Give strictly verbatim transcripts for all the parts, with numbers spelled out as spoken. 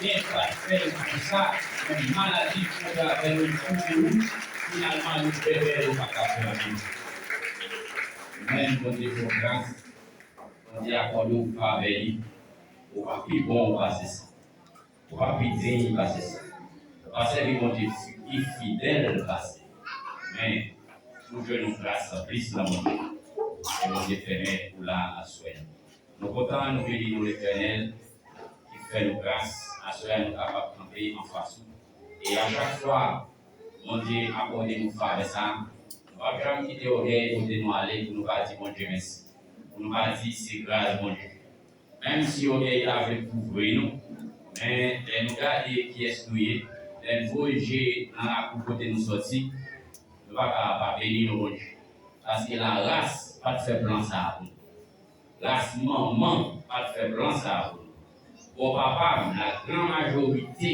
Byen pa t fè l konsa, men maladi fè avè nou touche ou, finalman nou bèbè ou pa ka fè anyen. Men Bondye fè w gras, Bondye akòde w favè li, ou pa pi bon pase sa. Ou pa pi diy pase sa. Ou pa sèvi Bondye ki fidèl pase. Men, ou jwenn yon gras anplis nan Bondye. E Bondye fè men ou la aswè a. Nou kontan nou beni nou Letènèl ki fè nou gras. Aswè a nou kapab kanpe anfas ou. E a chak fwa Bondye akòde nou favè sa, nou p ap janm kite ògèy pote nou ale pou nou pa di Bondye mèsi, pou nou pa di se gras Bondye. Menm si ògèy la vle kouvri nou, men lè nou gade kiyès nou ye, lè n voye je nan lakou kote nou sòti, nou pa ka pa beni nou Bondye. Paske laras pa t fè plan sa a pou nou. Ras manman pa t fè plan sa a pou nou. Bò papa m, la gran majorite,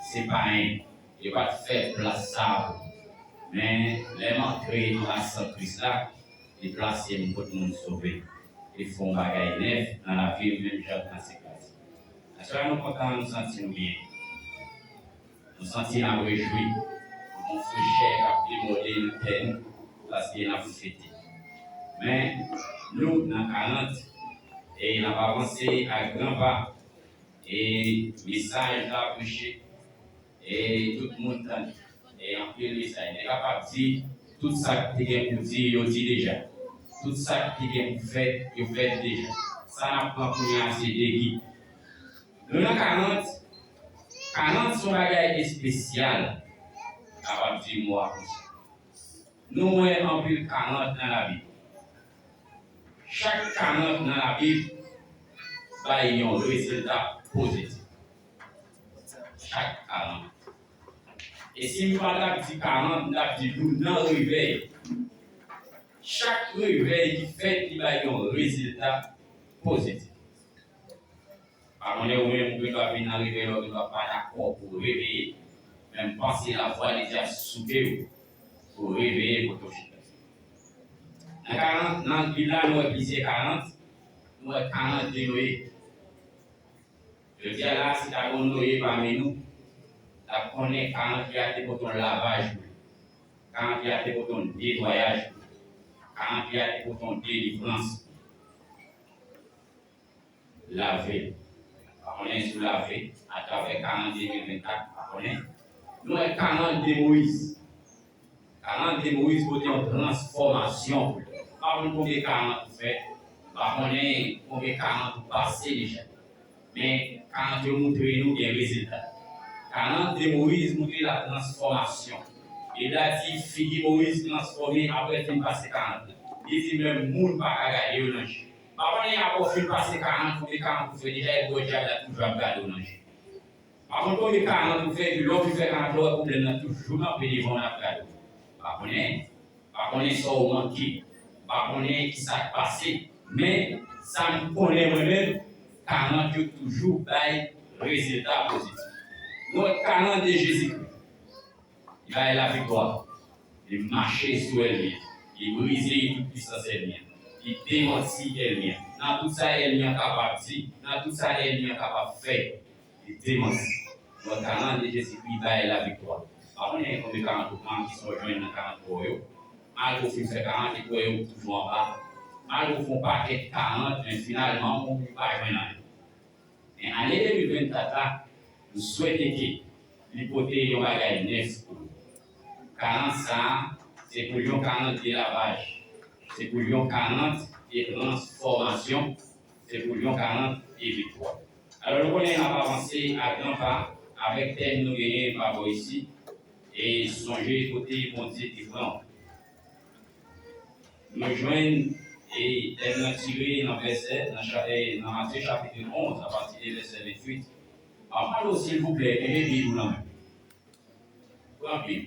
se payen. Yo pa t fè plan sa a pou nou. Men, lè m antre nan ras an Kris la, li plase m kot moun sove. Li fè yon bagay nèf nan lavi m, menm jan ak nan se kraze. Aswè a nou kontan, nou santi nou byen. Nou santi n ap rejwi. Yon frechè k ap demole nan kè nou, paske n ap fete. Men, nou, nan karant, e n ap avanse ak gran pa. E mesaj la preche, e tout moun tande. E anpil mesaj. Nèg la p ap di, tout sa k te gen pou di, yo di deja. Tout sa k te gen pou fèt, yo fèt deja. Sa n ap pran kounye a, se degi. Nou nan karant, karant se yon bagay espesyal. Kapab di mo a konsa. Nou wè anpil karant nan Labib. Chak karant nan Labib bay yon rezilta pozitif. Chak karant. E si m pa t ap di karant, m t ap di nou nan revèy. Chak revèy ki fèt, li bay yon rezilta pozitif. Pa konnen ou menm ou gendwa vin nan revèy la, ou gendwa pa dakò pou w reveye, men m panse lavwa de Dye ap souke w pou w reveye kote w chita. Nan karant, nan Bib la, nou wè plizyè karant, nou wè karant de Noye. Jodi a la, si ta gen yon Noye pami nou, l ap konnen karant li a te pote yon lavaj pou li. Karant li a te pote yon netwayaj pou li. Karant li a te pote yon delivrans pou li. Lave. Pa konnen si w lave atravè karant de mil vennkat, pa konnen. Nou wè karant de Moyiz. Karant de Moyiz pote yon transfòmasyon pou li. Pa konn konbyen karant ou fè, pa konnen konbyen karant ou pase deja. Men, karant yo moutre nou gen rezilta. Karant de Moyiz moutre la transfòmasyon. Bib la di figi Moyiz transfòme apre l fin pase karant lan. Li di menm moun pa ka gade yo nan je. Pa konnen apre w fin pase karant, konbyen karant ou fè deja, epi w wè dyab la toujou ap gade w nan je. Pa konn konbyen karant ou fè, epi lè w fin fè karant lan, w wè pwoblèm nan toujou kanpe devan w, l ap gade w. Pa konnen, pa konnen sa w manke, pa konnen kisa k pase. Men, sa m konnen mwen menm, karant yo toujou bay rezilta pozitif. Nou wè karant de Jezikri. Li bay laviktwa. Li mache sou ènmi an. Li brize tout pisans ènmi an. Li demanti ènmi an. Nan tout sa ènmi an kapab di, nan tout sa ènmi an kapab fè, li demanti. Donk, karant de Jezikri bay laviktwa. Pa konnen konbyen karant ou pran, kisa w jwenn nan karant pa w yo. Malgre w fin fè karant, epi w wè yo toujou anba. Malgre w fè yon pakèt karant, men finalman, ou pa jwenn anyen. Men ane de mil vennkat la, m swete ke li pote yon bagay nèf pou nou. Karant sa a, se pou l yon karant de lavaj, se pou l yon karant de transfòmasyon, se pou l yon karant de viktwa. Alò, nou konnen n ap avanse a gran pa avèk tèm nou genyen pa bò isi, e sonje kote Bondye te pran w. Nou jwenn, e, tèm nan tire nan vèsè, nan cha-, e, nan Matye chapit onz, apati de vèsè venntuit. M ap mande w, silvouplè, kenbe Bib ou nan men. Pran Bib.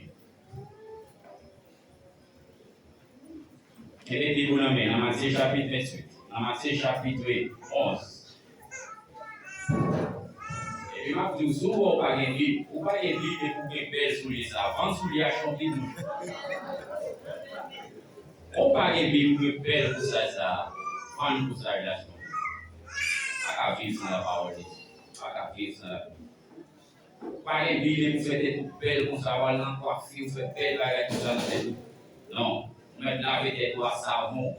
Kenbe Bib ou nan men, nan Matye chapit venntuit. Nan Matye chapit onz. Epi m ap di w, si w wè w pa gen Bib, ou pa gen Bib epi w gen bèl soulye sa a, vann soulye a, achte yon pi nouvo. Ou pa gen Bib, ou gen bèl kousaj sa a, vann kousaj la, achte yon pi nouvo. Pa ka viv san lapawòl de Dye. Pa ka viv san Labib. Ou pa gen bile pou fè tèt ou bèl konsa, w al nan kwafi, ou fè bèl bagay konsa nan tèt ou. Non. Ou mèt lave tèt ou a savon,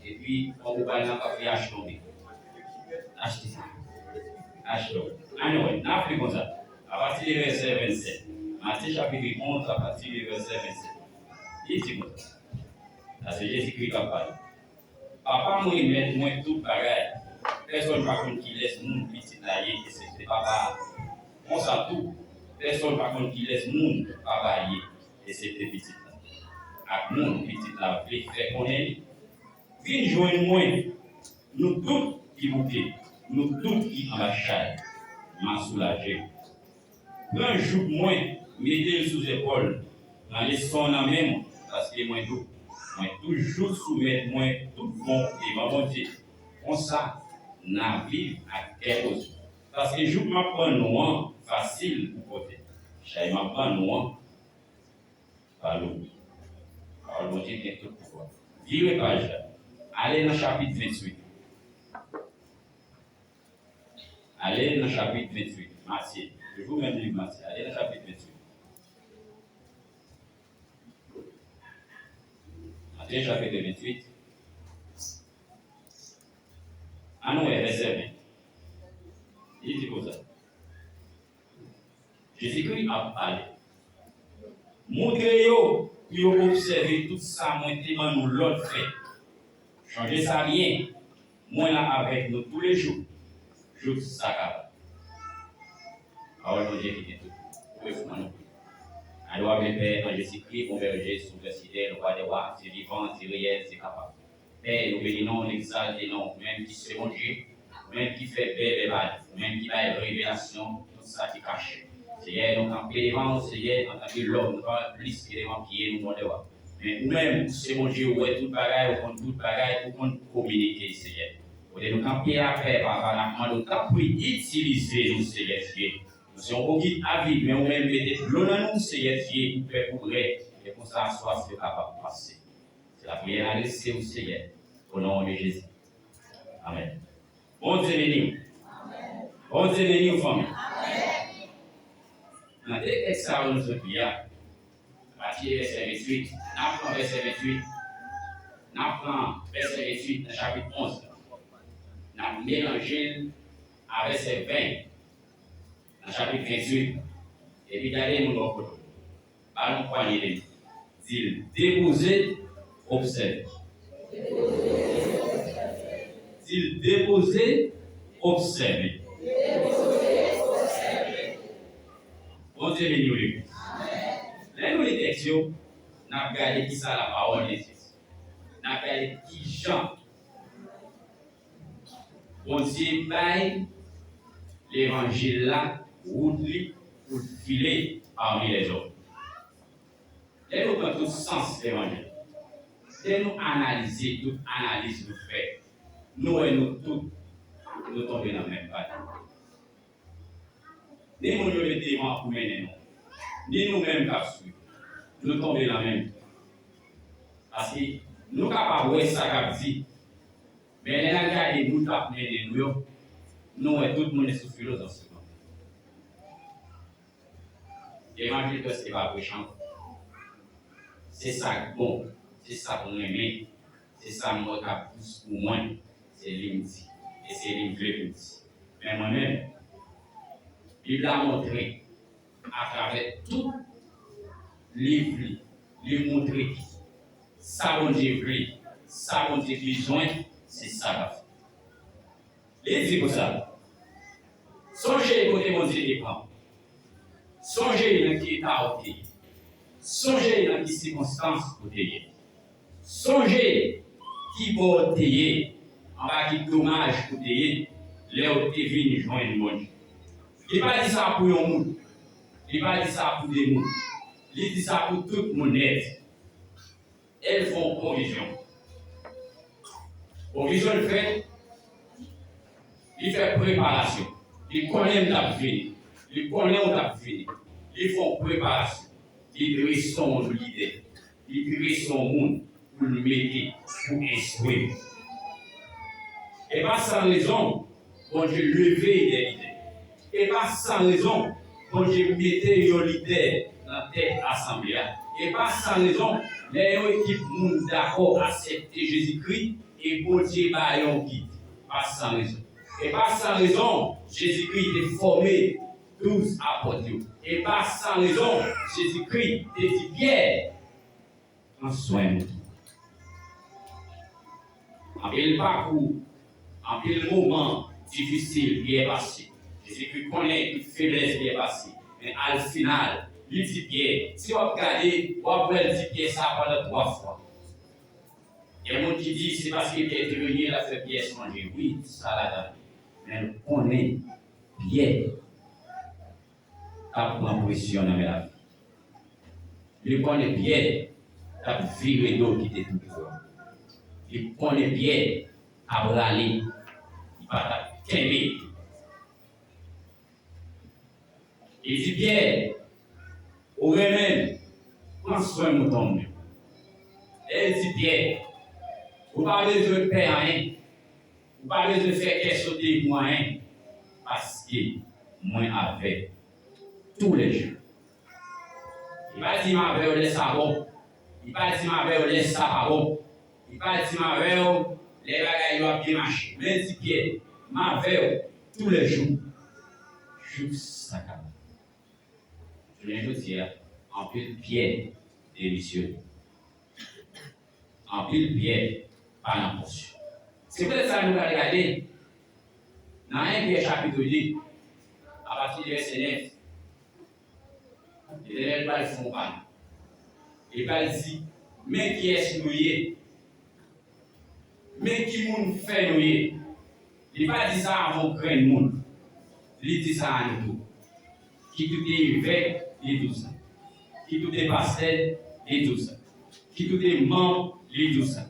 epi fòk ou pral nan kwafi achte yon bèl. Achte sa. Achte yon. Anyway, n ap li konsa. Apati de vèsè vennsèt. Matye chapit onz, apati de vèsè vennsèt. Li di konsa. Sa se Jezikri k ap pale. Papa mwen remèt mwen tout bagay. Pèsonn pa konn kilès moun Pitit la ye, eksepte Papa a. Konsa tou, pèsonn pa konn kilès moun Papa a ye, eksepte Pitit la, ak moun Pitit la vle fè konnen li. Vin jwenn mwen, nou tout ki bouke, nou tout ki anba chay, m a soulaje w. Pran jouk mwen, mete l sou zepòl, pran leson nan men mwen, paske mwen dou. Mwen toujou soumèt mwen toutbon devan Bondye. Konsa, n a viv ak kè poze. Paske jouk m ap ban nou an fasil pou pote. Chay m ap ban nou an pa lou. Pawòl Bondye gen tout pouvwa. Vire paj la. Ale nan chapit venntuit. Ale nan chapit venntuit. Matye. Toujou menm liv Matye. Ale nan chapit venntuit. Matye chapit venntuit. Ann wè vèsè ven. Li di konsa. Jezikri ap pale. Montre yo pou yo obsève tout sa mwen te ban nou lòd fè. Chonje sa byen, mwen la avèk nou toulejou, jouk sa kapab. Pawòl Bondye ki gen tout pouvwa nan nou. Alò, avèk Pè an Jezikri, bon Bèje, Souvè fidèl, Wa dè wa, Dye vivan, Dye reyèl, Dye kapab. Pè, nou beni non w, n egzalte non w, ou menm ki se Bondye, ou menm ki fè bèbè pale, ou menm ki bay revelasyon tout sa ki kache. Seyè, nou kanpe devan w, Seyè, antanke lòm, nou pa wè plis ke devan pye nou, Bondye wa. Men ou menm, ou se Bondye, ou wè tout bagay, ou konn tout bagay, ou konn kominike, Seyè. Kote nou kanpe a, Pè, Papa, n ap mande w, tanpri, itilize nou, Seyè Dye. Nou se yon bokit avid, men ou menm mete dlo nan nou, Seyè Dye, pou pèp ou rèd, e konsa aswaf yo kapab pase. Se lapriyè n adrese w, Seyè, o non de Jezi. Amèn. Bondye beni w. Bondye beni w, fanmi. Nan de tèks sa yo nou sot li a, pati de vèsè venntuit, n ap pran vèsè venntuit, n ap pran vèsè venntuit nan chapit onz la. N ap melanje l a vèsè ven nan chapit venntuit. Epi gade moun bò kote w. Ba l yon pwanye de men. Di l, depoze, obsève. Di l, depoze, obsève. Bondye beni w, legliz. Lè nou li tèks yo, n ap gade kisa lapawòl de Dye di. N ap gade kijan Bondye bay levanjil la wout li pou l file pami lèzòm. Lè nou pran tout sans levanjil, lè nou analize tout analiz nou fè, nou wè nou tout, nou tonbe nan menm pati. Ni moun yo mete devan pou mennen nou, ni nou menm k ap swiv, nou tonbe nan menm. Paske nou kapab wè sa k ap di, men lè n al gade moun k ap mennen nou yo, nou wè tout moun sou filo zòt sou. Levanjil prèske pa preche ankò. Se sa k bon, se sa m renmen, se sa m wè k ap dous pou mwen, se li m di, e se li m vle pou m di. Men mwen menm, Bib la montre atravè tout liv li, li montre sa Bondye vle, sa Bondye bezwen, se sa l ap fè. Li di konsa, sonje kote Bondye te pran w. Sonje nan ki eta w te ye. Sonje nan ki sikonstans ou te ye. Sonje ki bò w te ye, anba ki domaj ou te ye, lè w te vin jwenn Bondye. Li pa di sa pou yon moun. Li pa di sa pou de moun. Li di sa pou tout moun nèt. E l fè yon pwovizyon. Pwovizyon l fè, li fè preparasyon. Li konnen m t ap vini. Li konnen w t ap vini. Li fè yon preparasyon. Li drese yon lidè. Li drese yon moun pou l mete, pou enstwi. E pa san rezon, Bondye leve de lidè. E pa san rezon, Bondye mete yon lidè nan tèt asanble a. E pa san rezon, lè yon ekip moun dakò aksepte Jezikri, e Bondye ba yon gid. Pa san rezon. E pa san rezon, Jezikri te fòme douz apot yo. E pa san rezon, Jezikri te di Pyè, pran swen mouton. Anpil pakou, anpil moman difisil Pyè pase. Jezikri konnen tout feblès Pyè pase. Men al final, li di Pyè, si w ap gade, w ap wè l di Pyè sa pandan twa fwa. Gen moun ki di se paske Pyè te vini, l ap fè Pyè sonje. Wi, sa ladan. Men l konnen Pyè t ap pran presyon nan men lavi. Li konnen Pyè t ap vire do kite twoupo a. Li konnen Pyè t ap rale, li pa t ap kenbe. Li di Pyè, ou renmen m, pran swen mouton m yo. Lè l di Pyè, ou pa bezwen pè anyen, ou pa bezwen fè kè sote pou anyen, paske mwen avè w toulèjou. Li pa di m avè w lè sa bon. Li pa di m avè w lè sa pa bon. Li pa di m avè w lè bagay yo ap byen mache. Men l di Pyè, m avè w toulèjou. Jouk sa ka. Jounen jodi a, anpil Pyè demisyone. Anpil Pyè pa nan pòs yo. Se poutèt sa nou pral gade nan en Pyè chapit de, apati de vèsè nèf, Letènèl pral fè yon pale. Li pral di, men kiyès nou ye. Men ki moun fè nou ye. Li pa di sa avè yon grenn moun. Li di sa a nou tou. Kit ou te evèk, li di w sa. Kit ou te pastè, li di w sa. Kit ou te manm, li di w sa.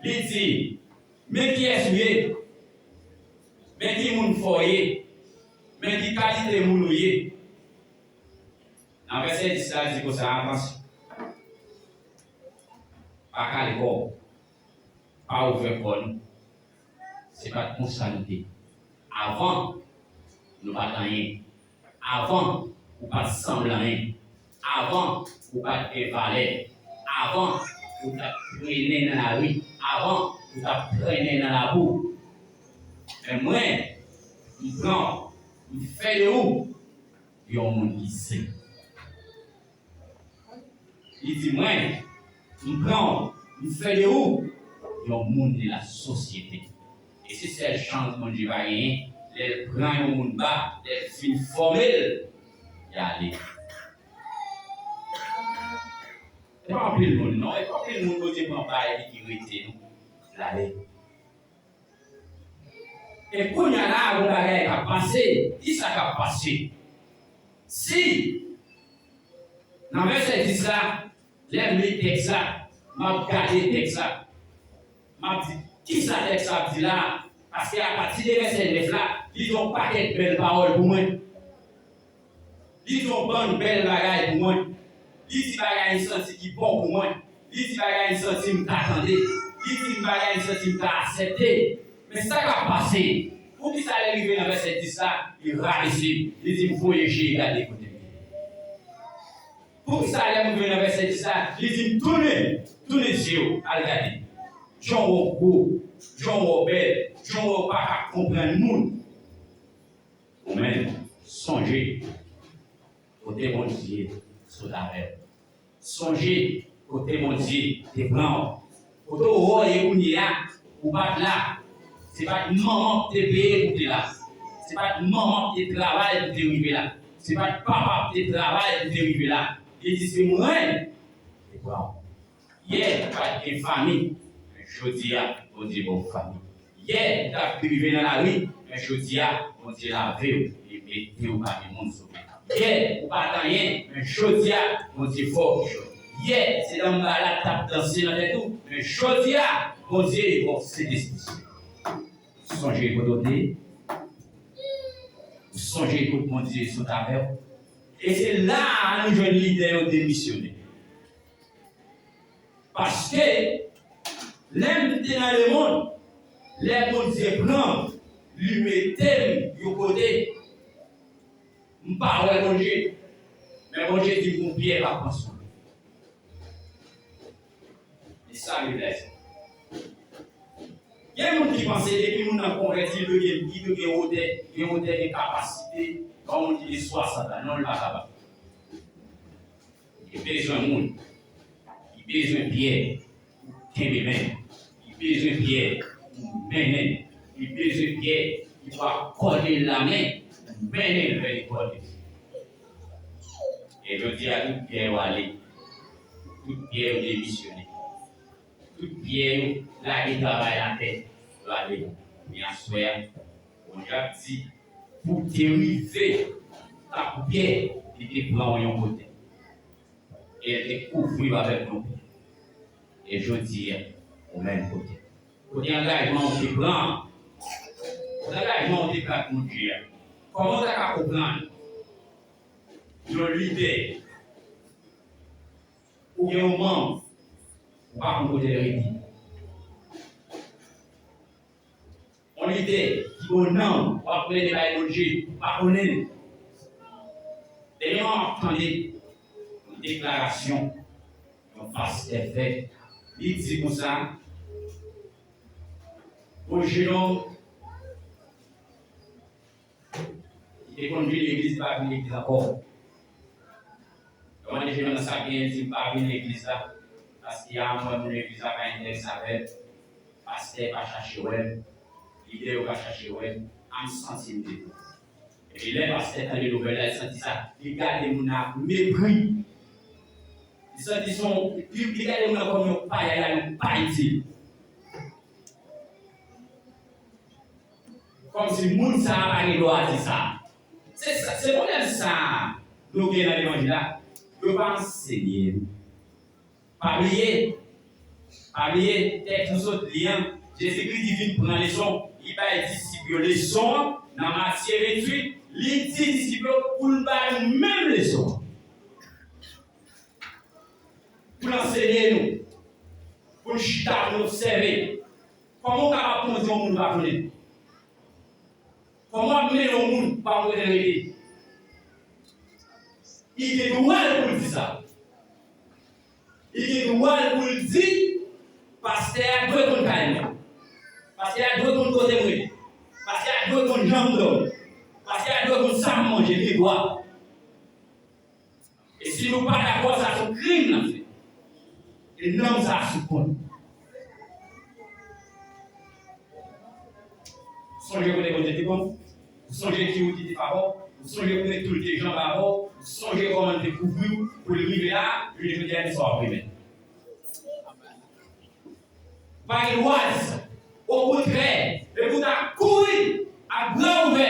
Li di, men kiyès ou ye. Men ki moun fè w ye. Men ki kalite moun ou ye. Nan vèsè dis la, li di konsa, atansyon. Pa kale kò w. Pa ouvè kò nou. Se pa t konsa nou te ye. Avan, nou pa t anyen. Avan, ou pa t sanble anyen. Avan, ou pa t gen valè. Avan, ou t ap trennen nan lari. Avan, ou t ap trennen nan labou. Men mwen, m pran w, m fè de ou yon moun ki sen. Li di mwen, m pran w, m fè de ou yon moun de la sosyete. E se sèl chans Bondye va genyen, lè l pran yon moun ba, lè l fin fòme l, li ale. E pa anpil moun, non, e pa anpil moun Bondye pran ba epi ki rete, non, l ale. E kounye a la, gon bagay k ap pase. Kisa k ap pase? Si, nan vèsè dis la, lè m li tèks la, m ap gade tèks la, m ap di, kisa tèks la ap di la? Paske apati de vèsè nèf la, li di yon pakèt bèl pawòl pou mwen. Li di yon bann bèl bagay pou mwen. Li di bagay m santi ki bon pou mwen. Li di bagay m santi m ka tande. Li di m bagay m santi m ka aksepte. Men sa k ap pase? Poukisa lè l rive nan vèsè dis la, li rabese m? Li di m voye je gade kote m ye. Poukisa lè m rive nan vèsè dis la, li di m tounen, tounen zye w, al gade. Jan w wè w gwo, jan w wè w bèl, jan w wè w pa ka konprann moun. Ou menm, sonje kote Bondye sot avè w. Sonje kote Bondye te pran w. Kote w wè w ye kounye a, ou pa t la. Se pa t manman w te peye pou w te la. Se pa t manman w te travay pou w te rive la. Se pa t papa w te travay pou w te rive la. Li di se mwen te pran w. Yè, ou pa t gen fanmi, men jodi a, Bondye ba w fanmi. Yè, ou t ap rive nan lari, men jodi a, Bondye lave w, li mete w pami moun sove. Yè, ou pa t anyen, men jodi a, Bondye fè w kèk chòz. Yè, se lanmba la t ap danse nan tèt ou, men jodi a, Bondye ba w Sentespri. Sonje kote w te ye. Ou sonje kote Bondye sot avè w. E se la a nou jwenn lidè yo demisyone. Paske, lè m te nan lemonn, lè Bondye pran m, li mete m yon kote, M pa wè Bondye, men Bondye di m yon pyè pa pran sou li. E sa Bib la di. Gen moun ki panse depi moun nan konvèti, li dwe gen, li dwe gen wotè, gen wotè, gen kapasite, yon moun ki gen swasant an, non, li pa kapab. Li bezwen moun. Li bezwen pyè pou kenbe men. Li bezwen pyè pou mennen. Li bezwen pyè ki pou akòde l lamen pou mennen l vè lekòl de Dye. E jodi a, tout pyè yo ale. Tout pyè yo demisyone. Tout pyè yo lage travay atè, yo ale. Men aswè a, Bondye ap di, pou te rive, tankou pyè, li te pran w yon kote. E l te kouvri w avèk yon pyè. E jodi a, ou menm kote. Kote angajman w te pran? Kote angajman w te pran ak Bondye a? Kòman w ta ka konprann yon lidè oubyen yon manm, ou pa konn kote l rete? Yon lidè ki gon nanm, w ap mennen bay Bondye, ou pa konnen l. Dènyèman, m ap tande yon deklarasyon yon pastè fè. Li di konsa, gon jenòm ki te konn vin legliz, li pa vin legliz ankò. Yo mande jenòm nan sa k genyen, li di, "M pa vin legliz la, paske a mwen, moun legliz la pa enterese avè m. Pastè pa chache wè m, lidè yo pa chache wè m, a m santi m te tou." Epi lè pastè tande nouvèl la, li santi sa, li gade moun nan ak mepri. Li santi se yon, li, li gade moun nan kòm yon payaya, yon pa itil. Kòmsi moun sa a pa gen dwa di sa. Se sa, se pwoblèm sa a nou gen nan levanjil la. Yo pa ansenye nou. Pa bliye, pa bliye, tèks nou sot li an, Jezikri di vin pran leson. Li bay disip yo leson an nan Matye venntuit, li di disip yo pou l ba nou menm leson an. Pou l ansenye nou, pou n chita, pou n obsève. Kòman w kapab konnen yon moun ou pa konnen? Kòman w ap mennen yon moun ou pa konnen rete? Li gen dwa l pou l di sa. Li gen dwa l pou l di, pastè a dwe konn kay mwen. Pastè a dwe konn kote m rete. Pastè a dwe konn jan m dòmi. Pastè a dwe konn sa m manje, li gen dwa. E si nou pa dakò, sa se yon krim n ap fè. E nanm sa a sou kont. Sonje kote Bondye te pran w. Sonje ki wout li te ba w. Sonje kote tou l te jan ba w. Sonje kòman l te kouvri w pou l rive la. Jounen jodi a, men sa w ap remèt. Pa gen dwa di sa. Okontrè, depi w ta kouri ak bra ouvè,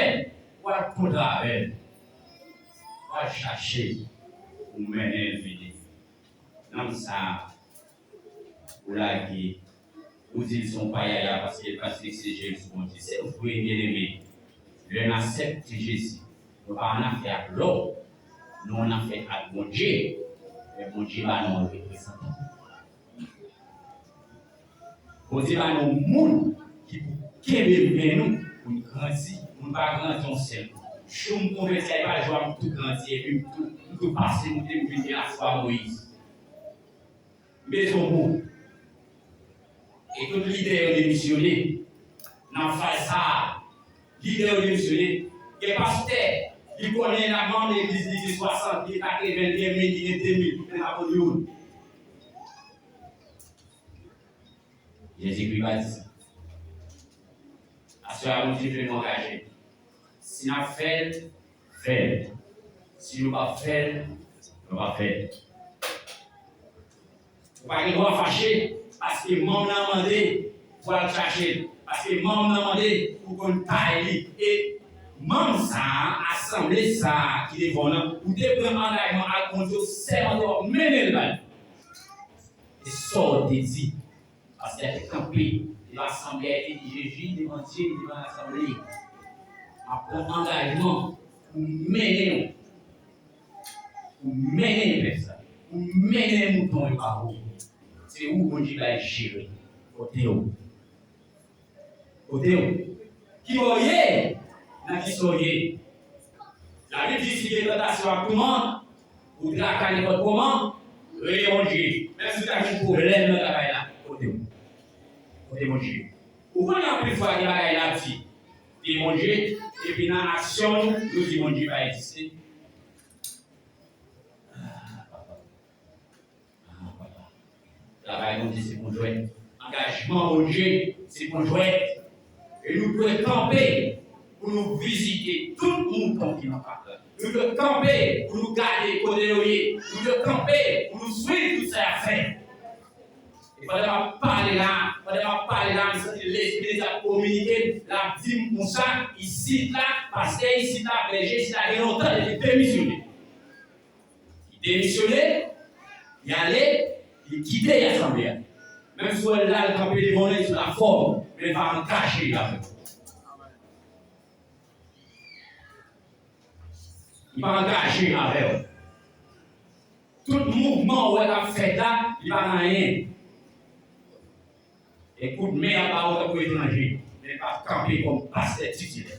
w al kontre avè l. W al chache l pou mennen l vini. Nanm sa a, ou lage, ou di l se yon payaya paske l pa respekte Jezi Bondye. Se vre, byeneme. Lè n aksepte Jezi, nou pa annafè ak lò, nou annafè ak Bondye. Men Bondye ba nou yon reprezantan. Bondye ba nou moun ki pou kenbe men nou pou n grandi. Moun pa grandi yon sèl kou. Jou m konvèti a, e pa jou a m tou grandi, epi m tou, m tou pase moute, m vin gen lafwa Moyiz. M bezwen moun. E tout lidè yo demisyone nan faz sa a. Lidè yo demisyone. Gen pastè, li konnen nan manm legliz li gen swasant, li gen katreven, li gen mil, li gen de mil, li gen abòne youn. Jezikri pa di sa. Aswè a, Bondye vle nou angaje. Si n ap fè l, fè l. Si nou p ap fè l, nou p ap fè l. Ou pa gen dwa fache paske manm nan mande pou al chache l. Paske manm nan mande pou konn kay li. E manm sa a, asanble sa a ki devan w lan, ou te pran angajman ak Bondye, w sèmante w ap mennen l ba li. E sa w te di. Pastè a te kanpe devan asanble a, li te di, "Jezi, devan Dye, devan asanble, m ap pran angajman pou mennen w, pou mennen pèp sa, pou mennen mouton yo ba ou. Se ou Bondye bay jere. Kote w? Kote w? Ki bò w ye? Nan ki sa w ye?" Labib di, si gen tantasyon ak toumant, ou traka nenpòt kòman, rele Bondye. Menm si w ta gen pwoblèm nan travay la, kote w? Kote Bondye? Ou konnen anpil fwa gen bagay n ap di, gen Bondye, epi nan aksyon nou, nou di Bondye pa egziste. Travay Bondye se pou jwèt. Angajman Bondye se pou jwèt. E nou dwe kanpe pou nou vizite tout mouton ki nan pak la. Nou dwe kanpe pou nou gade kote yo ye. Nou dwe kanpe pou nou swiv tout sa y ap fè. E pandan m ap pale la, pandan m ap pale la, m santi Lespri de Dye ap kominike m, l ap di m konsa, isit la, pastè isit la, bèje isit la, gen lontan li te demisyone. Li demisyone, li ale, li kite asanble a. Menm si w wè l la, l kanpe devan w, li sou lafòm, men l pa angaje avè w. Li pa angaje avè w. Tout mouvman ou wè k ap fèt la, li pa nan anyen. E kout men y ap ba ou tankou etranje, men pa kanpe kòm pastè titilè.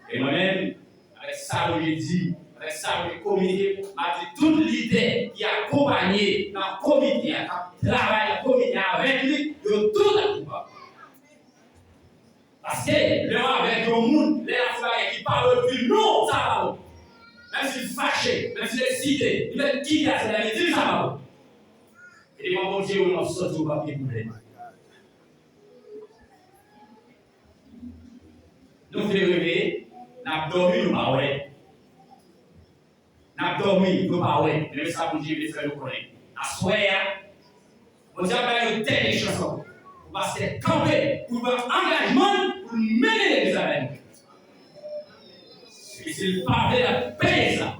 E mwen menm, avèk sa Bondye di, avèk sa Bondye kominike, m ap di tout lidè ki akonpanye nan komite a, k ap travay nan komite a avèk li, yo tout ap koupab. Paske lè w avèk yon moun, lè l ap fè bagay ki pa bon, epi non, sa pa bon. Menm si l fache, menm si l eksite, li mèt kite asanble a, li di l sa pa bon. E devan Bondye, ou nan sòti, ou p ap gen pwoblèm. Nou vle reveye, n ap dòmi, nou pa wè. N ap dòmi, nou pa wè. Men sa Bondye vle fè nou konnen. Aswè a, Bondye ap bay nou dènye chans ankò. Pou pastè kanpe, pou l pran angajman l, pou l mennen legliz avè nou. E si l pa vle, l ap peye sa.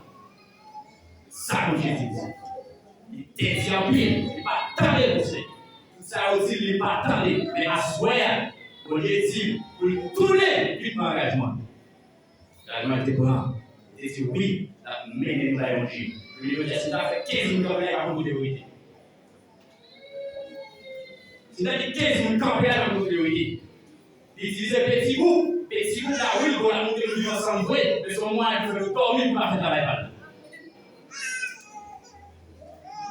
Sa Bondye di l. Li tèdi anpil, li pa tande konsèy. Tout sa yo di l, li pa tande. Men aswè a, Bondye di l pou l tounen vin pran angajman l. Angajman l te pran, li te di wi, l ap mennen nou bay Bondye. Jodi a, si l ta fè kenz moun kanpe la, li pa konn kote yo rete. Si l ta di kenz moun kanpe la, li pa konn kote yo rete. Li itilize peti gwoup, peti gwoup la, wi, bon, l ap montre nou viv ansanm vre, men se yon mwayen pou fè nou dòmi pou pa fè travay pa l.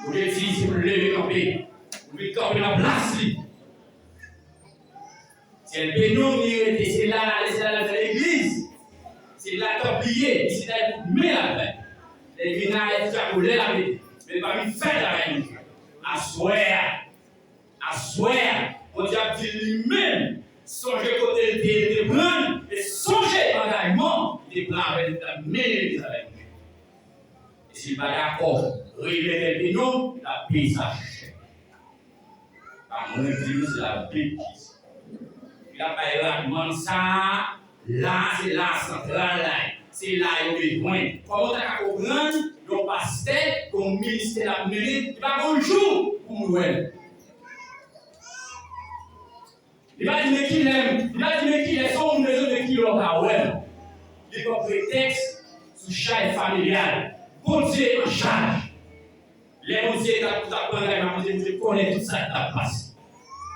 Bondye di, se pou l leve kanpe, pou l vin kanpe nan plas li. Syèl beni w, li rete, se la l ale, se la l al fè legliz. Se la tanp li ye, isit la e kout men l ap bay. Lè l vin la, e ti akolè l ap mete. Men l pa vin fè travay Bondye. Aswè a, aswè a, Bondye ap di l li menm, sonje kote l te ye, l te pran l, e sonje angajman li te pran avè l, li t ap mennen legliz avè l. E si l pa dakò, remèt l beni w, l ap peye sa chè. Pa mwen di nou, se Labib ki di. Li ap bay ragman sa a, la, se la santral la ye. Se la yo bezwen. Kòman w ta ka konprann yon pastè, yon ministè l ap mennen, li pa gon jou pou moun wè l? Li pa di men kilè, li pa di men kilè, se yon moun bezwen men kilè w ka wè l. Li pran pretèks sou chay familyal. Bondye an chaj. Lè Bondye t ap, t ap pran angajman, Bondye, Bondye konnen tout sa k t ap pase.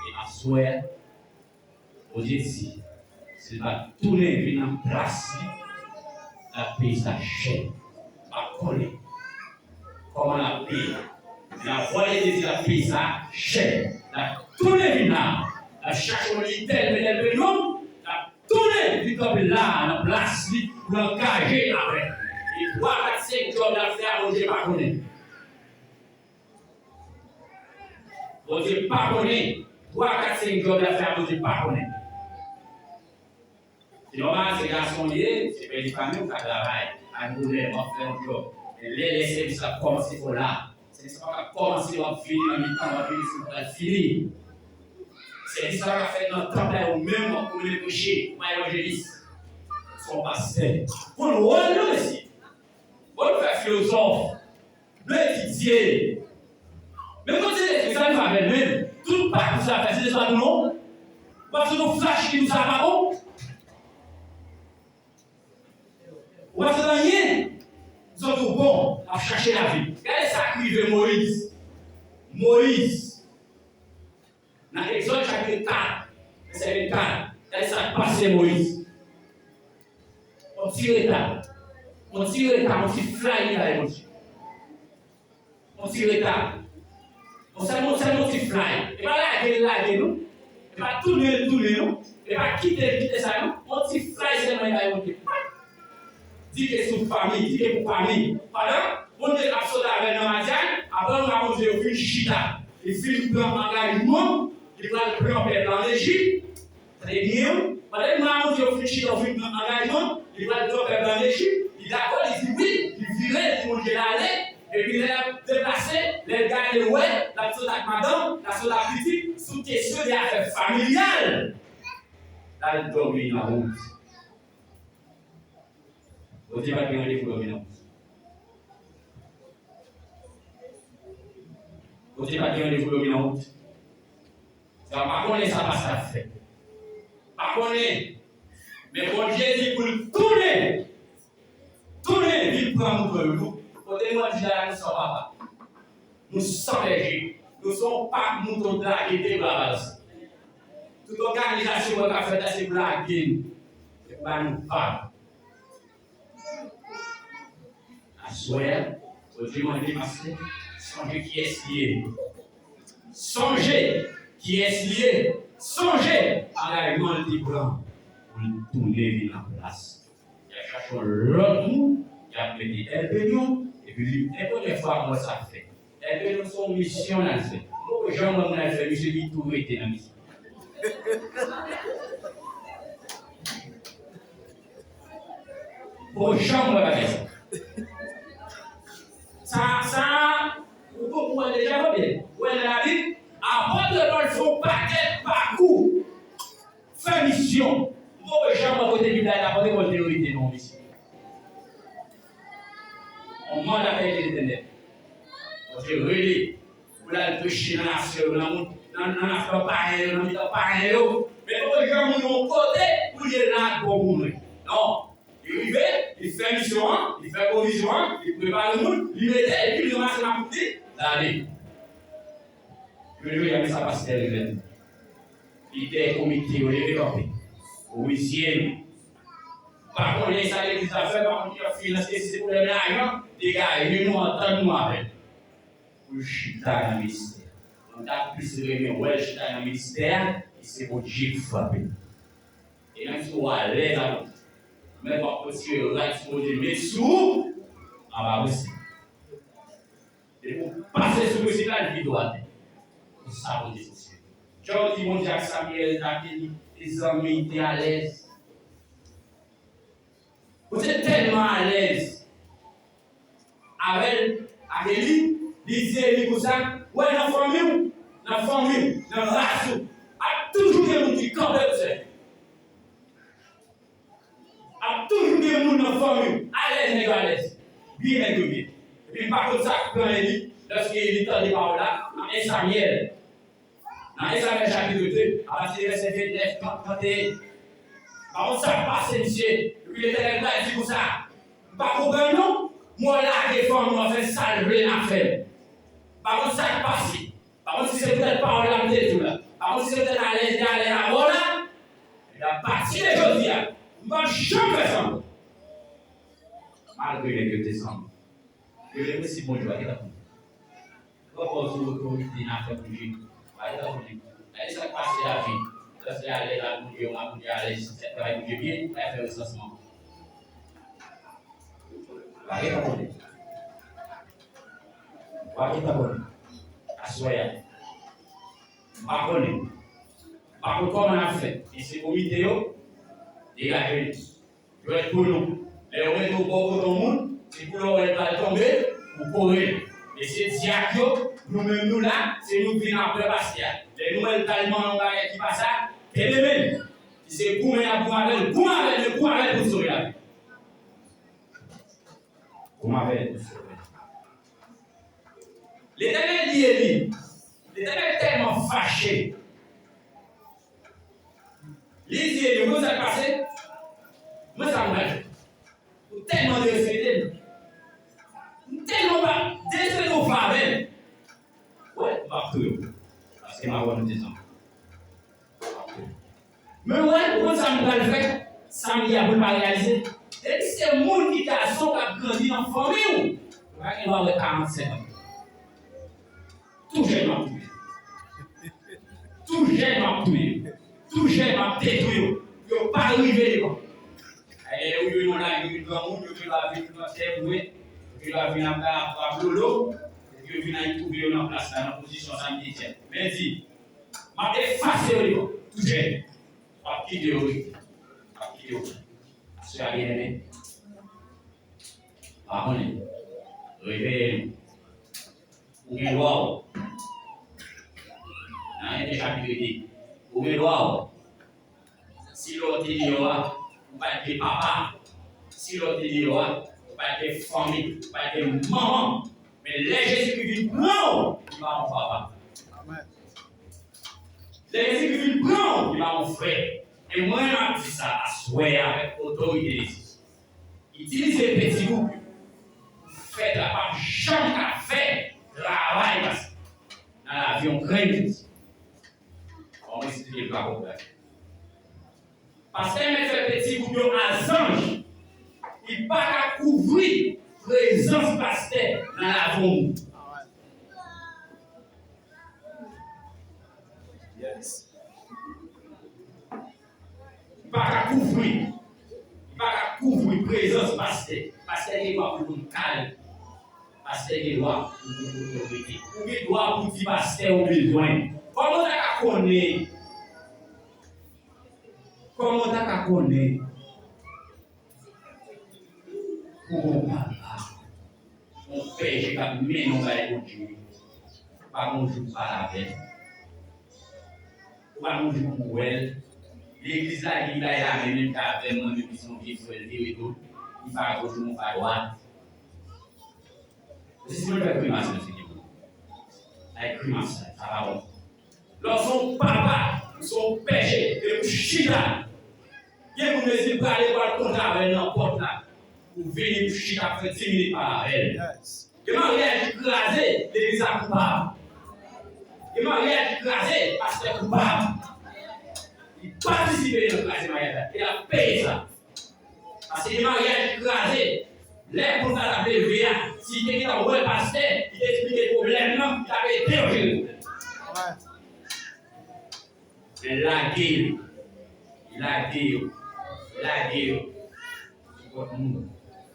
E aswè a, Bondye di, si l pa tounen vin nan plas li, l ap peye sa chè. M pa konnen kòman l ap peye. Men lavwa de Dye di l ap peye sa chè. L ap tounen vin la. L ap chache yon lidè l mete l premye, l ap tounen vin kanpe la nan plas li pou l angaje avè l. E twa, kat, senk djòb l ap fè a, Bondye pa konnen. Bondye pa konnen. Twa, kat, senk djòb l ap fè a, Bondye pa konnen. Se nòmal, se gason w ye, se pè de fanmi, ou ka travay. Pa gen pwoblèm, w ap fè yon djòb. Men lè, lè sèvis la ap kòmanse, fò w la. Sèvis la pa ka kòmanse, w ap vini nan mitan, w ap vini sou pral fini. Sèvis la pa ka fèt nan tanp la, ou menm w ap konbine preche, ou pa evanjelis. Se yon pastè. Konn wòl nou, mesye. Bon, nou fè filozòf. Nou etidye. Men kote Lespri sa nou avè l menm? Tout pakou sa fè, se Lespri a tou non? Ou pa sot yon flach ki di sa pa bon? Ou pa sot anyen? Zòt ou bon, ap chache lavi. Gade sa k rive Moyiz. Moyiz. Nan Egzòd chapit kat, vèsè vennkat, gade sa k pase Moyiz. Yon ti reta. Yon ti reta, yon ti fly li bay Bondye. Yon ti reta. Yon sèl, yon sèl, yon ti fly. E pa lage l lage nou. E pa tounen l tounen nou. E pa kite l kite sa nou. Yon ti fly sèlman li bay Bondye. Di ke sou fanmi, di ke pou fanmi. Pandan Bondye ap sot avè l nan Madyan, apre manman Bondye yo fin chita, li fin pran angajman, li pral pran pèp la ann Ejip. Tande byen, pandan manman Bondye yo fin chita, yo fin pran angajman, li pral pran pèp la ann Ejip, li dakò, li di wi, li vire, li di Bondye l ale, epi lè l ap deplase, lè l gade l wè, l ap sot ak madanm, l ap sot ak pitit, sou kesyon de afè familyal, l al dòmi nan wout. Bondye pa t gen randevou dòmi nan wout. Bondye pa t gen randevou dòmi nan wout. Sa pa konnen sa pastè ap fè. Pa konnen. Men Bondye di pou l tounen. Tounen, vin pran mouton yo. Nou, kote nou ap di la, nou san papa. Nou san bèje. Nou se yon pak mouton k lage de bra baz. Tout òganizasyon mwen ka fèt la, se pou lage nou. Se pou ba nou vag. Aswè a, Bondye mande pastè, sonje kiyès li ye. Sonje kiyès li ye. Sonje angajman l te pran pou l tounen vin nan plas. Y ap chache yon lòt moun, y ap mete Èl Penyon, epi li, e premyè fwa m wè sa fèt. Èl Penyon se yon misyon l al fè. M poko janm wè moun al fè misyon, li tou rete nan misyon. Poko janm wè bagay sa. Sa, sa, ou poko wè deja, kote? Ou wè nan Labib, apot Pòl fè yon pakèt pakou. Fè misyon. M poko janm wè kote Bib la rapòte Pòl te rete nan yon misyon. Yon manda de Letènèl. Bondye rele pou l al preche nan nasyon yo, nan moun, nan, nan nasyon payen yo, nan mitan payen yo. Men poko janm moun yon kote pou l ye la ak bon moun. Non. Li rive, li fè misyon an, li fè pwovizyon an, li prepare moun, li mete, epi li ranmase makòt li, l ale. Yo di, men sa pastè Rivèn. Lidè komite yo leve kanpe. Wi, sye m. Pa konnen sa legliz la fè, pa konnen ki ap finanse, si se pwoblèm lajan, degaje nou, antann nou avè l. Pou l chita nan ministè. Mwen ta plis renmen wè l chita nan ministè a, e se Bondye k frape l. E menm si w alèz avè l, menm w ap retire rad sou Bondye, men sou ou, anba prensip. Depi w pase sou prensip la, l vide w atè. Se sa Bondye fonksyone. Jan w di Bondye ak Samyèl, ta te, te zanmi, te alèz. Bondye tèlman alèz avè l, ak Eli, li di Eli konsa, wè nan fanmi w, nan fanmi w, nan ras ou, ap toujou gen moun ki kanpe pou sèvi. Ap toujou gen moun nan fanmi w, alèz nèg yo alèz, byen nèg yo byen. Epi m pa konn sa k pran Eli, lòske Eli tande pawòl la, nan en Samyèl. Nan Ezayè chapit de, apati de vèsè vennèf, trant, trannteyen. Pa konn sa k pase misye. Epi Letènèl la di konsa, m pa konprann non. Mwen lage fanm mwen fè sa l vle l ap fè. Pa konn sa k pase. Pa konn si se poutèt pawòl la m te di w la. Pa konn si se poutèt alèz de alèz avè w la. Epi apati de jodi a, m p ap janm fè sa ankò. Malgre nèg yo te sanble. Yo te prensip Bondye a, gentan konn. Pwopòz ou otorite nan afè Bondye. Pa gentan konnen. Gade sa k pase lavi. Lè se alèz ak Bondye, ou ak Bondye alèz, sa fè travay Bondye byen, pa fè resansman. Pa gentan konnen. Pa gentan konnen. Aswè a. Pa konnen. Pa konn kòman n ap fè. E se komite yo, degaje nou. Jwèt pou nou. Lè yo mete w bò kote yon moun, se pou lè w wè l pral tonbe, ou kore l. Mesye dyak yo, nou menm nou la, se nou k vin apre pastè a. Lè nou wè l pral manyen yon bagay ki pa sa, kenbe men l. Si se goumen y ap goumen avè l, goumen avè l, men goumen avè l pou l sove lavi. Goumen avè l pou l sove lavi. Letènèl di Eli, Letènèl tèlman fache. Li di Eli, ou konn sa k pase? Mwen sa m pral fè. Ou tèlman derespekte m. M tèlman pa derespekte w pa avè m. Wè, m ap touye w. Paske m a wè nou te zanmi. M ap touye w. Men wè, ou konn sa m pral fè? Sa m di a pou l pa reyalize. Depi se moun ki gason k pa wè karannsenk an. Tou jèn m ap touye. Tou jèn m ap touye. Tou jèn m ap detwi yo. Yo pa rive yo. Ayè, yo jwenn yon lari, yo vin granmoun, yo vin la vin pran tè boure, yo vin la vin ap ap lolo, epi yo vin al twouve yo nan plas la, nan pozisyon sa m te di a. Men di, m ap efase yo devan, tou jèn. M ap kite yo rete. M ap kite yo. Aswè a, byeneme. Pa konnen. Reveye nou. Ou gen dwa w. Nan Ende chapit de. Ou gen dwa w. Si lè w te deyò a, ou pa t gen papa. Si lè w te deyò a, ou pa t gen fanmi, ou pa t gen manman. Men lè Jezikri vin pran w, li ba w papa. Amèn. Lè Jezikri vin pran w, li ba w frè. E mwen, m ap di sa aswè a avèk otorite de Dye. Itilize peti bouk pou fè travay, pa janm ka fè travay pastè nan lavi yon kretyen. Bon, mwen esplike l pa konprann. Pastè mèt fè peti bouk yo a zanj. Li pa ka kouvri prezans pastè nan lavi yon moun. Yes. Li pa ka kouvri. Li pa ka kouvri prezans pastè. Pastè gen dwa pou l konn kal. Pastè gen dwa pou l konn otorite. Ou gen dwa pou di pastè ou bezwen. Kòman w ta ka konnen? Kòman w ta ka konnen? Pou yon papa, yon pèje k ap mennen w bay Bondye, ou pa gon jou w pale avè l. Ou pa gon jou pou w wè l. Legliz la ki bay lamen menm jan avè mwen, menm ki se yon vye frè l te rete w, li pa gon jou nou pa dwat. Se si mwen fè grimas, mwen se ki pou. Ay grimas la, sa pa bon. Lè w se yon papa, ou se yon pèje, e ou chita. Gen moun mezi prale pral kontre avè l nan pòt la. Ou vini pou chita fè dis minit pale avè l. Gen maryaj ki kraze, legliz la koupab. Gen maryaj ki kraze, pastè koupab. Li patisipe nan kraze maryaj la, e l ap peye sa. Paske gen maryaj ki kraze. Lè moun sa t ap leve a, si li te gentan wè pastè, li te esplike pwoblèm nan, li t ap ede yo jere pwoblèm nan. Men lage yo, lage yo, lage yo sou kont moun.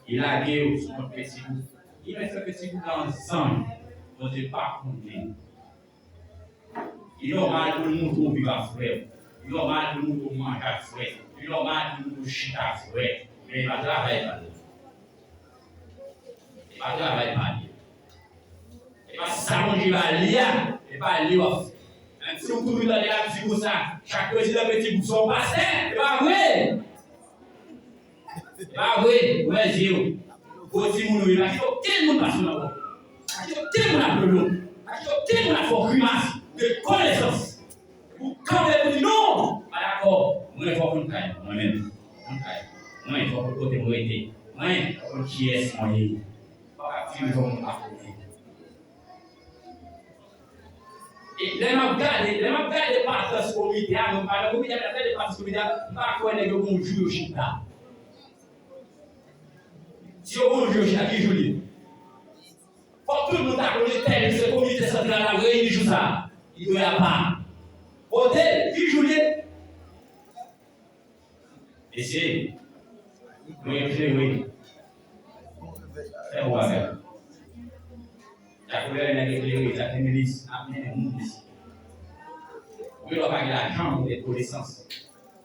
Li lage yo sou kont Facebook. Li menm fè Facebook la an zanj. Bondye pa konnen. Li nòmal pou l montre w viv ak frè w. Li nòmal pou l montre w manje ak frè w. Li nòmal pou l montre w chita ak frè w. Men e pa travay pa l. E pa travay pa li. E pa sa Bondye ba li a. E pa li w ap fè. Menm si w toujou tande l ap di konsa, chak prezidan peti bouk se yon pastè. E pa vre. Pa vre, ouvè zye w. Gwo timoun ou ye, pa kite okenn moun pase w nan bò. Pa kite okenn moun ap lolo. Pa kite okenn moun ap fè w grimas de konesans. Ou kanpe pou di non, pa dakò. Mwen fò konn kay mwen, mwen menm. Konn kay mwen, fò konn kote mwen rete. Mwen fò konn kiyès mwen ye. Fò k ap di mwen fò moun pa konnen. E lè m ap gade, lè m ap gade patans komite a, mwen pa nan komite a, lè m ap gade patans komite a, m pa kwè nèg yo gon jou yo chita. Si yo gon jou yo chita, ki jou li ye? Fòk tout moun ta konnen tèl jou se komite santral la reyini jou sa a. Li dwe apa. Pote, ki jou li ye? Mesye, nou eklere. Fè bon bagay. Sa koulè nèg eklere, sa feminis ap mennen moun isi. Ou gen dwa pa gen lajan, ou gen konesans.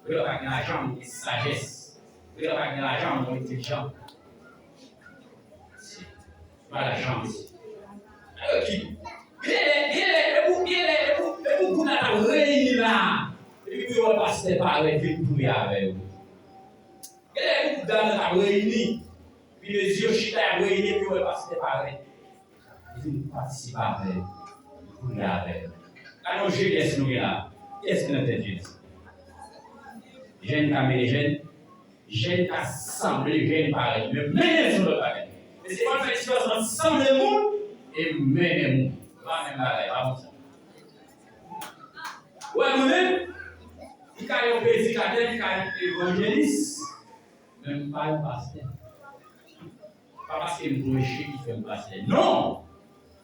Ou gen dwa pa gen lajan, ou gen sajès. Ou gen dwa pa gen lajan, ou entelijan. Pa lajan, mesye. Alò ki, genlè, genlè, e pou, genlè, e pou, e pou gwoup la t ap reyini la, epi pou yo wè pastè parèt vin priye avè yo. Genlè e pou gwoup dam nan t ap reyini, epi mezi yo chita y ap reyini, epi yo wè pastè parèt. Li vin patisipe avè yo, li priye avè yo. Gade yon jenès nou gen la. Kiyès ki nan tèt jenès? Jèn ka mennen jèn. Jèn ka sanble jèn parèy, men mennen l se yon lòt bagay. E se pa fè diferans ant sanble moun e mennen moun. Se pa menm bagay, pa konsa. Ou wè mwen menm, m ka yon predikatè, m ka yon evanjelis, men m pa yon pastè. Pa paske m preche ki fè m pastè. Non!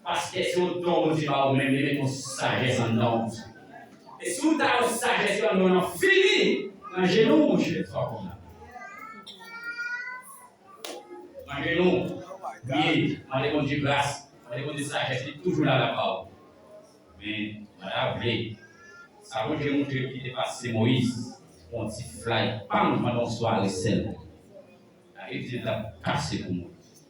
Pastè se yon don Bondye ba ou menm, li mete yon sajès anndan w. E si w ta yon sajès yo anndan w nan fini, nan jenou w, monchè, sa w konn la. Nan jenou w, priye, mande Bondye gras, mande Bondye sajès, li toujou la, la ba ou. Men, mwen ta vle, sa Bondye montre m ki te pase Moyiz, yon ti flay, pam, pandan yon sware sèl. Labib di l t ap kase pou Moyiz.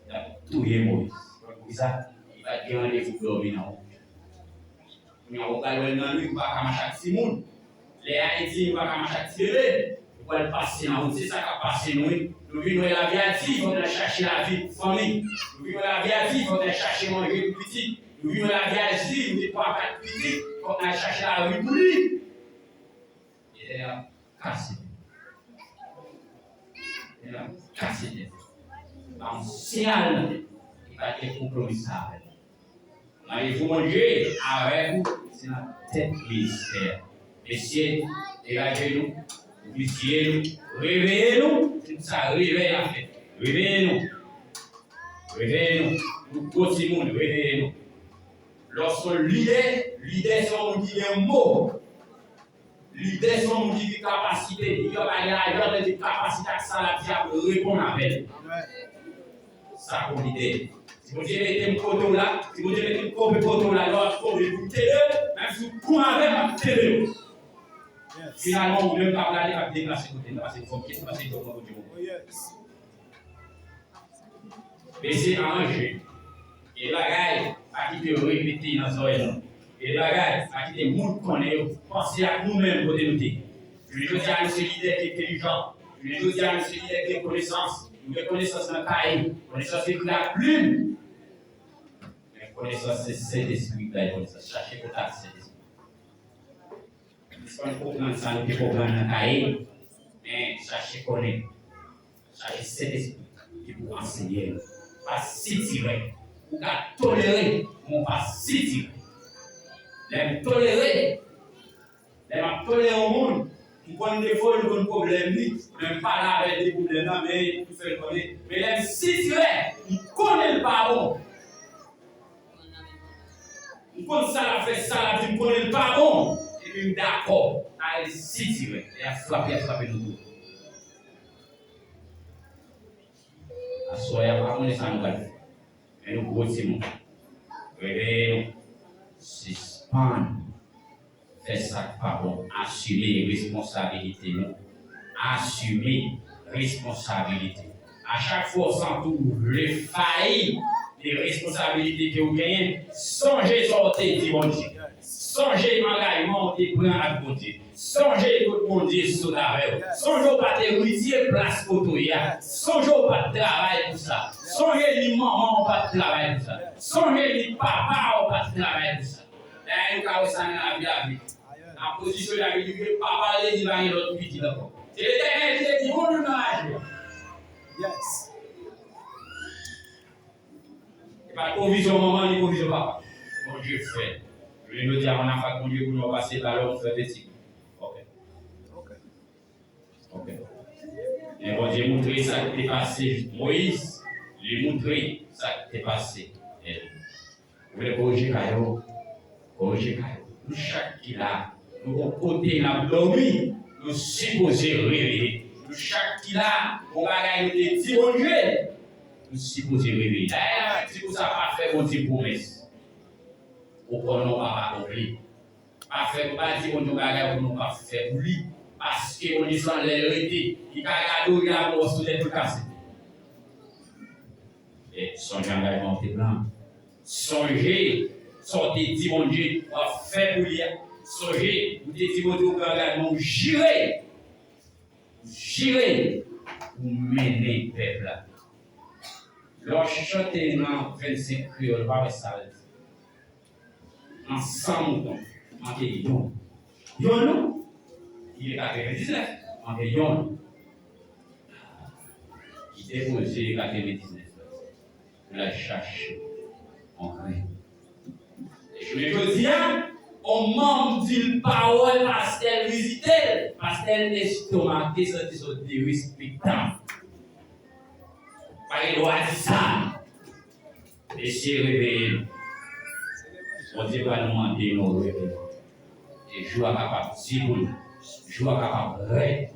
L t ap touye Moyiz. Poukisa? Li pa t gen randevou pou dòmi nan wout. Kounye a, ou pral wè l nan nwit, ou pa ka mache ak timoun. Lè a e di, ou pa ka mache ak ti bebe. Ou pral pase nan wout. Se sa k ap pase nou, wi. Nou vin wè lavi a di, fòk n al chache lavi pou fanmi. Nou vin wè lavi a di, fòk n al chache manje pou pitit. Nou vin wè lavi a di, nou gen twa, kat pitit, fòk n al chache lavi pou li. Etènèl ap kase tèt. Etènèl ap kase tèt. Ba yon siyal nan tèt. Li pa t gen konpwomi sa avè l. Randevou Bondye avèk ou, se nan tèt ministè a. Mesye, degaje nou, ouvri zye nou, reveye nou, se pou sa revèy la fèt. Reveye nou. Reveye nou. Nou gwo timoun, reveye nou. Lè w se yon lidè, lidè se yon moun ki gen mo. Lidè se yon moun ki gen kapasite, li ka bay lajan, men li gen kapasite ak sa l ap di ap reponn avè l. Sa pou lidè. Si Bondye mete m kote w la, si Bondye mete m kote kote w la, lè w ap kouri pou m kenbe w, menm si w kouri avè m, m ap kenbe w. Finalman, ou menm k ap gade, k ap deplase kote m, paske fò m kite, paske fò m Bondye. Mesye, aranje. Gen bagay, pa kite yo repete nan zòrèy nou. Gen bagay, pa kite moun konnen yo. Panse ak nou menm kote nou te. Jounen jodi a, nou se lidè ki entelijan. Jounen jodi a, nou se lidè ki gen konesans. Nou gen konesans nan kaye. Konesans ekri ak plim. Men konesans se Sentespri ki bay konesans. Chache kontak Sentespri. Sispann konprann sa nou te konprann nan kaye, men chache konnen. Chache Sentespri ki pou ansenye nou. Pa sitirè. Ou ka tolere, men w pa sitirè. Lè m tolere, lè m ap tolere yon moun, m konn defo l, m konn pwoblèm li, men m pale avè l de pwoblèm nan, men m fè l konnen. Men lè m sitirè, m konnen l pa bon. M konn sa l ap fè, sa l ap di, m konnen l pa bon. Epi m dakò. Al sitirè. Lè y ap frape, y ap frape nou tou. Aswè a, pa konnen sa nou pral fè. Men nou gwo timoun. Reveye nou. Sispann fè sa k pa bon. Asime responsabilite nou. Asime responsabilite. A chak fwa w santi w vle fayi de responsabilite ke w genyen, sonje sa w te di Bondye. Sonje angajman w te pran ak Bondye. Sonje kot Bondye sot avè w. Sonje w pa te retire plas kote w ye a. Sonje w pa t travay pou sa. Sonje ni manman w pa t travay pou sa. Sonje ni papa w pa t travay pou sa. Dayè, nou ka wè sa nan lavi a vit. Nan pozisyon lavi, li vle pa pale, li pa gen lòt pitit ankò. Se Letènèl ki te di, bon, nou nan laj yo. Yes. E pa t pwovizyon manman, ni pwovizyon papa. Bondye fè. Jounen jodi a, ann afè ak Bondye, pou nou pase balon, fè peti. Ok. Ok. Ok. Men Bondye montre sa k te pase Moyiz, li montre sa k te pase Eli. Ou vle korije kay ou, korije kay ou. Nou chak ki la, nou gon kote n ap dòmi, nou sipoze reveye. Nou chak ki la, gon bagay nou te di Bondye, nou sipoze reveye. Dayè, Labib di konsa, pa fè Bondye pwomès ou konnen w p ap akonpli. Pa fè, pa di Bondye yon bagay ou konnen w p ap fè pou li. Paske Bondye se anlè l rete. Li ka gade w, li ka wè w sou tèt ou kase. E sonje angajman w te pran. Sonje sa w te di Bondye w ap fè pou li a. Sonje, ou te di Bondye w pran angajman, ou jire. Ou jire pou mennen pèp la. Lè w chante nan vennsenk kreyòl, ou pa wè sa l di. Nan san mouton, manke yonn. Yonn, non? Li gen katrevendiznèf, manke yonn. Kite Bondye katrevendiznèf la pou l al chache yon grenn. E jounen jodi a, yon manm di l pawòl, pastè l vizite l, pastè l estomake, santi sa derespektan. Pa Gen dwa di sa. Mesye, reveye nou. Bondye pral mande nou reveye. E jou a kapab di pou nou. Jou a kapab rèd.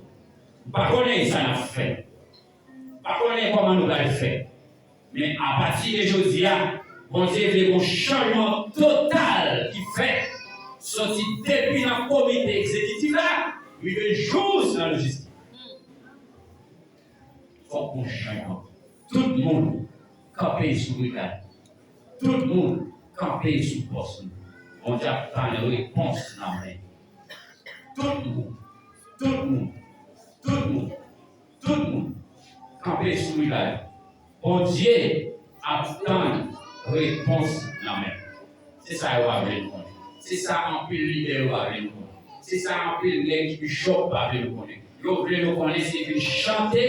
M pa konnen sa n ap fè. M pa konnen kòman nou pral fè. Men apati de jodi a, Bondye vle yon chanjman total ki fèt, soti depi nan komite egzekitif la, rive jous nan lojistik. Fòk gon chanjman. Tout moun kanpe sou brigad. Tout moun kanpe sou pòs nou. Bondye ap tann repons nan men. Tout moun, tout moun, tout moun, tout moun kanpe sou brigad. Bondye ap tann repons nan men. Se sa yo pa vle nou konnen. Se sa anpil lidè yo pa vle nou konnen. Se sa anpil nèg ki pi chòk pa vle nou konnen. Yo vle nou konnen se vin chante,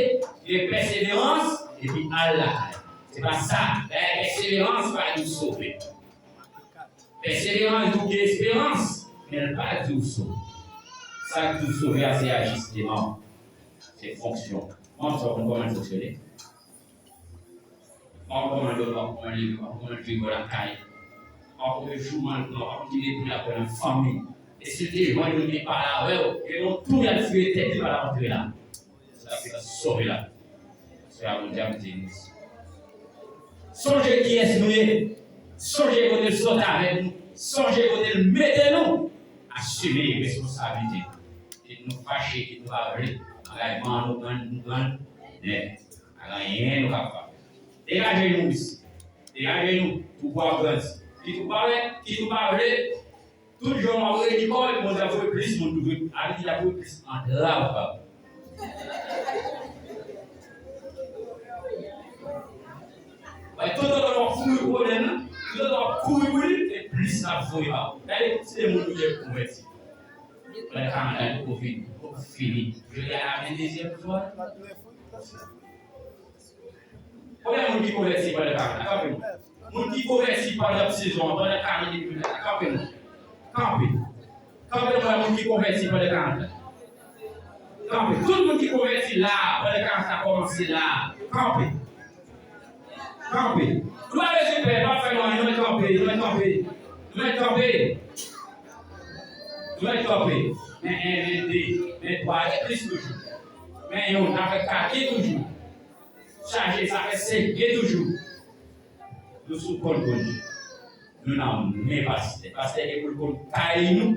gen pèseverans, epi al lakay. Se pa sa. Dayè, pèseverans pa di w sove. Pèseverans di w gen esperans, men l pa di w sove. Sa k di w sove a, se ajisteman w. Se fonksyon. Manm sa w konn kòman l fonksyone? Ou pa konn kòman l dòmi, ou pa konn kòman l leve, ou pa konn kòman l viv lakay. Ou pa konn kòman jouman l pran, ou pa konn ki letan l ap pran nan fanmi. E si l te jwenn ou, li te pale avè w, gen yon tou y ap tire tèt li pa t ap antre la. Sa se sove la. Se a Bondye ap di nou. Sonje kiyès nou ye. Sonje kote l sot avèk nou. Sonje kote l mete nou. Asime responsablite nou. Kit nou fache, kit nou pa vle. Angajman an nou pran, nou pran nèt. Pa gen anyen nou kapab fè. Degaje nou, mesye. Degaje nou. Twoupo ap grandi. Kit ou pa vle, kit ou pa vle. Tout jan w ap redi kò w, epi Bondye ap voye plis moun toujou. Epi li ap voye plis antrav ba ou. Wè, toutotan w ap kouri pou pwoblèm nan, toutotan w ap kouri pou li, se plis l ap voye ba ou. Gade kantite moun nou gen pou konvèti. Pandan karant ane, poko fini, poko fini. Jodi a, la venndezyèm fwa. Konbyen moun ki konvèti pandan karant ane? Kanpe non. Moun ki konvèti pandan sezon an, pandan karant ane, kanpe non. Kanpe. Kanpe non, moun ki konvèti pandan karant ane. Kanpe. Tout moun ki konvèti la, pandan karant ane kòmanse la. Kanpe. Kanpe. Nou pa bezwen pè, pa fè nou anyen, nou mèt kanpe, nou mèt kanpe. Nou mèt kanpe. Nou mèt kanpe. Men en, men de, men twa, gen plis toujou. Men yonn, afè kake toujou. Chaje, sa fè sèke toujou. Nou sou kont Bondye. Nou nan men pastè. Pastè gen pou l konn kay nou,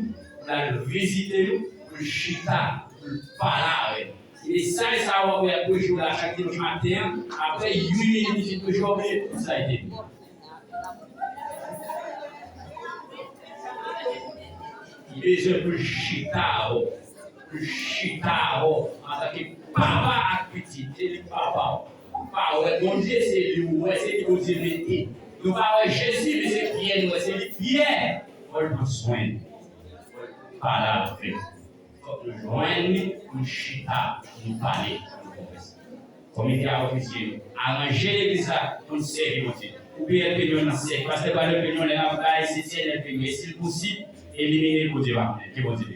pou l al vizite nou, pou l chita, pou l pale avè nou. Se mesaj sa a w ap wè y ap preche w la chak dimanch maten an, apre uit minit li fin preche w, w bliye tout sa l te di. Li bezwen pou l chita avè w, pou l chita avè w antanke papa ak pitit, se li k papa w. Ou pa wè Bondye, se li ou wè, se li Bondye mete. Nou pa wè Jezi, men se Pyè nou wè, se li Pyè. Fò l pran swen nou. Fò l pale avè nou. Fòk nou jwenn li, nou chita, nou pale, nou konvèse. Komite a ofisye nou. Aranje legliz la pou n sèvi Bondye. Koupe L P nou nan sèk. Pastè Padre L P nou lè n ap bay, se L P nou. E si l posib, elimine l, Bondye pa konnen. Ke Bondye beni.